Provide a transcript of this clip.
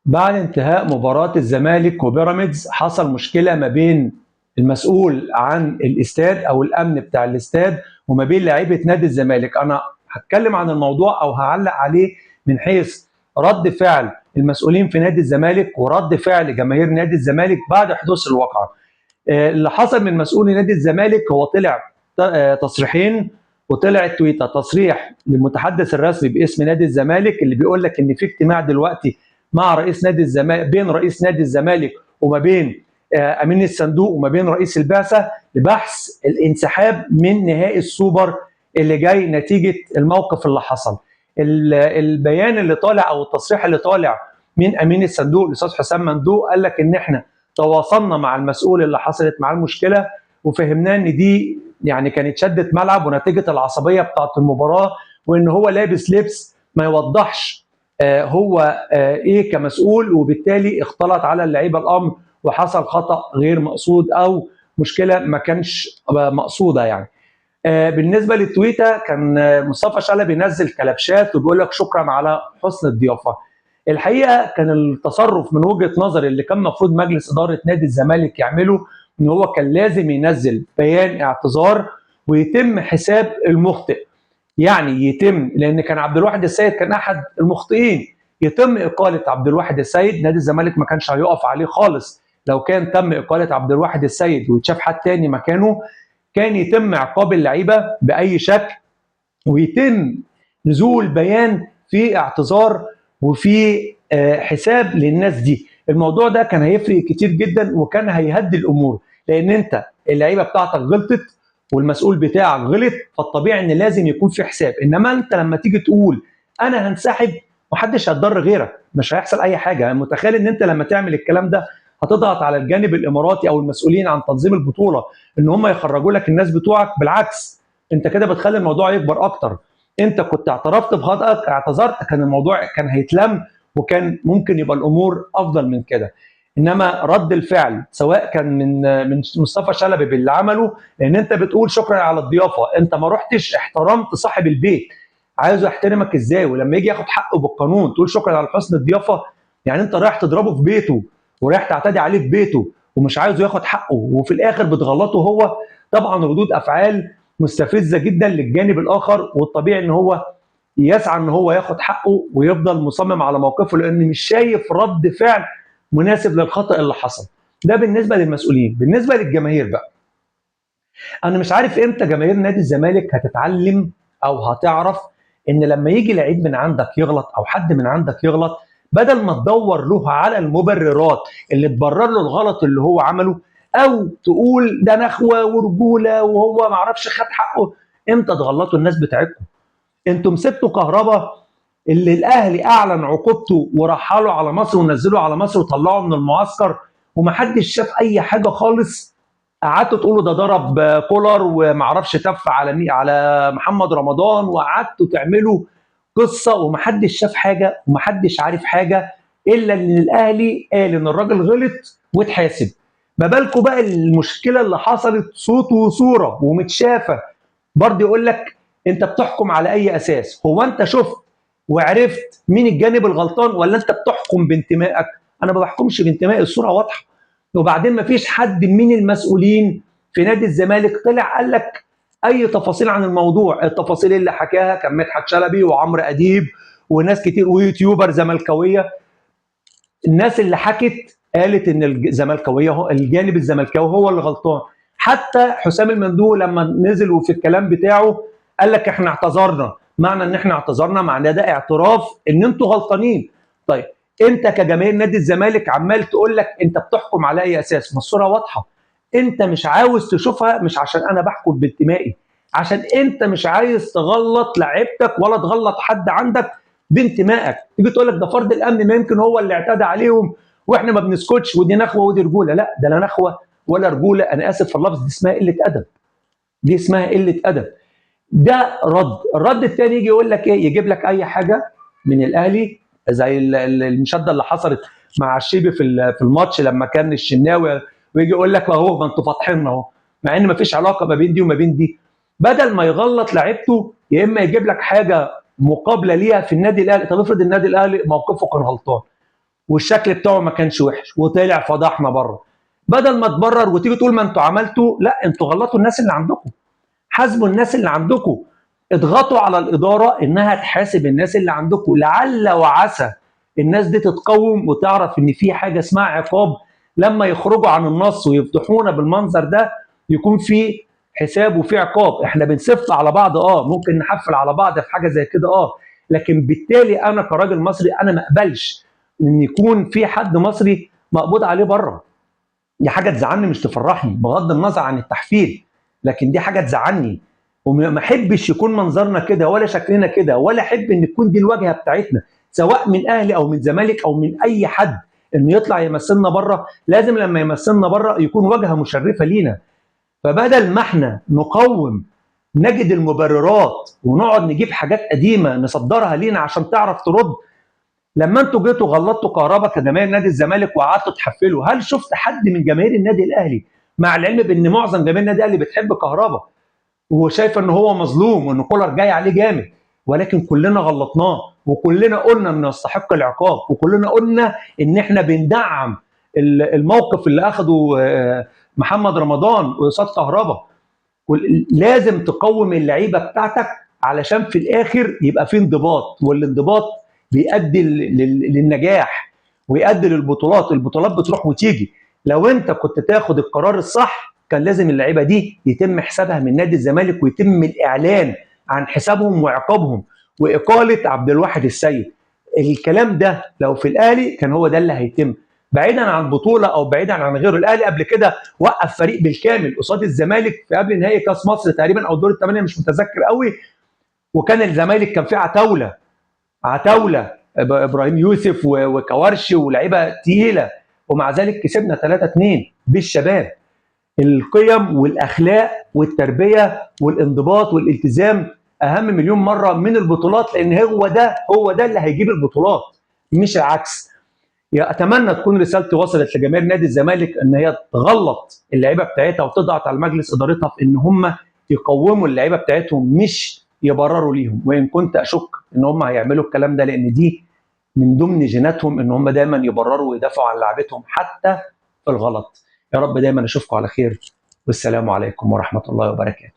بعد انتهاء مباراة الزمالك وبيراميدز حصل مشكلة ما بين المسؤول عن الاستاد او الامن بتاع الاستاد وما بين لعيبة نادي الزمالك. انا هتكلم عن الموضوع او هعلق عليه من حيث رد فعل المسؤولين في نادي الزمالك ورد فعل جماهير نادي الزمالك بعد حدوث الواقعة. اللي حصل من مسؤول نادي الزمالك هو طلع تصريحين وطلع تويته، تصريح للمتحدث الرسمي باسم نادي الزمالك اللي بيقول لك ان في اجتماع دلوقتي مع رئيس نادي الزمالك، بين رئيس نادي الزمالك وما بين امين الصندوق وما بين رئيس البعثة لبحث الانسحاب من نهائي السوبر اللي جاي نتيجة الموقف اللي حصل. البيان اللي طالع او التصريح اللي طالع من امين الصندوق الاستاذ حسام مندوق قال لك ان احنا تواصلنا مع المسؤول اللي حصلت معاه المشكلة وفهمناه ان دي يعني كانت شده ملعب ونتيجة العصبية بتاعه المباراة، وان هو لابس لبس ما يوضحش هو ايه كمسؤول، وبالتالي اختلط على اللعيبة الامر وحصل خطا غير مقصود او مشكلة ما كانش مقصوده يعني. بالنسبة للتويته كان مصطفى شلبي نزل كلبشات وبيقول لك شكرا على حسن الضيافة. الحقيقة كان التصرف من وجهه نظري اللي كان المفروض مجلس ادارة نادي الزمالك يعمله ان هو كان لازم ينزل بيان اعتذار ويتم حساب المخطئ. يعني يتم، لان كان عبد الواحد السيد كان احد المخطئين، يتم اقاله عبد الواحد السيد. نادي الزمالك ما كانش هيقف عليه خالص لو كان تم اقاله عبد الواحد السيد ويتشاف حد تاني مكانه. كان يتم عقاب اللعيبة باي شكل ويتم نزول بيان في اعتذار وفي حساب للناس دي. الموضوع ده كان هيفرق كتير جدا وكان هيهدي الامور، لان انت اللعيبة بتاعتك غلطت والمسؤول بتاعك غلط، فالطبيعي ان لازم يكون في حساب. انما انت لما تيجي تقول انا هنسحب، محدش هيتضر غيرك، مش هيحصل اي حاجة. متخيل ان انت لما تعمل الكلام ده هتضغط على الجانب الاماراتي او المسؤولين عن تنظيم البطولة ان هم يخرجوا لك الناس بتوعك؟ بالعكس، انت كده بتخلي الموضوع يكبر اكتر. انت كنت اعترفت بخطأك، اعتذرت، كان الموضوع كان هيتلم وكان ممكن يبقى الامور افضل من كده. انما رد الفعل سواء كان من مصطفى شلبي باللي عمله، لان انت بتقول شكرا على الضيافة، انت ما رحتش احترمت صاحب البيت، عايزه يحترمك ازاي؟ ولما يجي ياخد حقه بالقانون تقول شكرا على حسن الضيافة؟ يعني انت رايح تضربه في بيته ورايح تعتدي عليه في بيته ومش عايزه ياخد حقه، وفي الاخر بتغلطه هو. طبعا ردود افعال مستفزة جدا للجانب الاخر، والطبيعي ان هو يسعى ان هو ياخد حقه ويفضل مصمم على موقفه، لان مش شايف رد فعل مناسب للخطأ اللي حصل. ده بالنسبة للمسؤولين. بالنسبة للجماهير بقى، انا مش عارف امتى جماهير نادي الزمالك هتتعلم او هتعرف ان لما يجي لعيب من عندك يغلط او حد من عندك يغلط، بدل ما تدور له على المبررات اللي تبرر له الغلط اللي هو عمله، او تقول ده نخوه ورجوله وهو ما عرفش خد حقه، امتى تغلطوا الناس بتاعتكم؟ انتم سبتوا كهربا اللي الاهلي اعلن عقوبته ورحله على مصر ونزله على مصر وطلعه من المعسكر ومحدش شاف اي حاجة خالص. قعدتوا تقولوا ده ضرب كولر ومعرفش تف على على محمد رمضان، وقعدتوا تعملوا قصة ومحدش شاف حاجة ومحدش عارف حاجة، الا ان الاهلي قال ان الراجل غلط واتحاسب. ما بالكوا بقى المشكلة اللي حصلت صوت وصوره ومتشافه، برضه يقول لك انت بتحكم على اي اساس؟ هو انت شفت وعرفت مين الجانب الغلطان ولا انت بتحكم بانتمائك؟ انا ما بحكمش بانتمائي، الصورة واضحة. وبعدين ما فيش حد من المسؤولين في نادي الزمالك طلع قال لك اي تفاصيل عن الموضوع. التفاصيل اللي حكاها كان مدحت شلبي وعمرو اديب وناس كتير ويوتيوبر زملكاويه. الناس اللي حكت قالت ان الزملكاويه هو الجانب الزملكاوي هو اللي غلطان. حتى حسام المندوق لما نزل وفي الكلام بتاعه قال لك احنا اعتذرنا، معنى ان احنا اعتذرنا معناه ده اعتراف ان انتوا غلطانين. طيب انت كجماهير نادي الزمالك عمال تقول لك انت بتحكم على اي اساس؟ ما الصورة واضحة، انت مش عاوز تشوفها، مش عشان انا بحكم بانتمائي، عشان انت مش عايز تغلط لعيبتك ولا تغلط حد عندك بانتمائك. تيجي تقول لك ده فرد الامن ما يمكن هو اللي اعتدى عليهم واحنا ما بنسكتش ودي نخوه ودي رجوله. لا، ده لا نخوه ولا رجوله، انا اسف في اللفظ، دي اسمها قلة ادب، دي اسمها قلة ادب. ده رد. الرد الثاني يجي يقول لك ايه؟ يجيب لك اي حاجة من الاهلي زي المشاده اللي حصلت مع الشيبي في الماتش لما كان الشناوي، ويجي يقول لك اهو ما انتوا فاتحيننا اهو، مع ان ما فيش علاقة ما بين دي وما بين دي. بدل ما يغلط لعيبته يا اما يجيب لك حاجة مقابله ليها في النادي الاهلي. طب افرض النادي الاهلي موقفه كان غلطان، والشكل بتاعه ما كانش وحش وطلع فضحنا بره. بدل ما تبرر وتيجي تقول ما انتوا عملتوا، لا، انتوا غلطوا الناس اللي عندكم، حاسبوا الناس اللي عندكم، اضغطوا على الادارة انها تحاسب الناس اللي عندكم، لعل وعسى الناس دي تتقوم وتعرف ان في حاجة اسمها عقاب. لما يخرجوا عن النص ويفضحونا بالمنظر ده يكون في حساب وفي عقاب. احنا بنسف على بعض، ممكن نحفل على بعض في حاجة زي كده، لكن بالتالي انا كراجل مصري انا ما اقبلش ان يكون في حد مصري مقبوض عليه بره. دي حاجة تزعلني مش تفرحني، بغض النظر عن التحفيل، لكن دي حاجة تزعلني، وما احبش يكون منظرنا كده ولا شكلنا كده، ولا احب ان تكون دي الواجهة بتاعتنا، سواء من اهلي او من زمالك او من اي حد، انه يطلع يمثلنا بره. لازم لما يمثلنا بره يكون واجهه مشرفة لينا. فبدل ما احنا نقوم نجد المبررات ونقعد نجيب حاجات قديمة نصدرها لينا عشان تعرف ترد، لما انتوا جيتوا غلطتوا كهربا كجماهير نادي الزمالك وقعدتوا تحفلوا، هل شفت حد من جماهير النادي الاهلي، مع العلم بان معظم جماهير النادي الاهلي بتحب كهربا وشايفه ان هو مظلوم وان كولر جاي عليه جامد، ولكن كلنا غلطناه وكلنا قلنا انه يستحق العقاب، وكلنا قلنا ان احنا بندعم الموقف اللي اخده محمد رمضان قصاد كهربا. لازم تقوم اللعيبة بتاعتك علشان في الاخر يبقى في انضباط، والانضباط بيؤدي للنجاح ويؤدي للبطولات. البطولات بتروح وتيجي. لو انت كنت تاخد القرار الصح كان لازم اللعيبة دي يتم حسابها من نادي الزمالك، ويتم الاعلان عن حسابهم وعقابهم واقاله عبد الواحد السيد. الكلام ده لو في الاهلي كان هو ده اللي هيتم، بعيدا عن بطوله او بعيدا عن غيره. الاهلي قبل كده وقف فريق بالكامل قصاد الزمالك في قبل نهائي كاس مصر تقريبا او دور الثمانية مش متذكر قوي، وكان الزمالك كان فيه عتاوله ابراهيم يوسف وكوارشي ولاعيبه تقيلة، ومع ذلك كسبنا 3-2 بالشباب. القيم والاخلاق والتربية والانضباط والالتزام اهم مليون مرة من البطولات، لان هو ده اللي هيجيب البطولات مش العكس. يا اتمنى تكون رسالتي وصلت لجماهير نادي الزمالك ان هي تغلط اللعيبة بتاعتها وتضغط على مجلس ادارتها في ان هم يقوموا اللعيبة بتاعتهم مش يبرروا ليهم، وان كنت اشك ان هم هيعملوا الكلام ده، لان دي من ضمن جيناتهم ان هم دايما يبرروا ويدافعوا عن لعبتهم حتى في الغلط. يا رب دايما اشوفكم على خير، والسلام عليكم ورحمة الله وبركاته.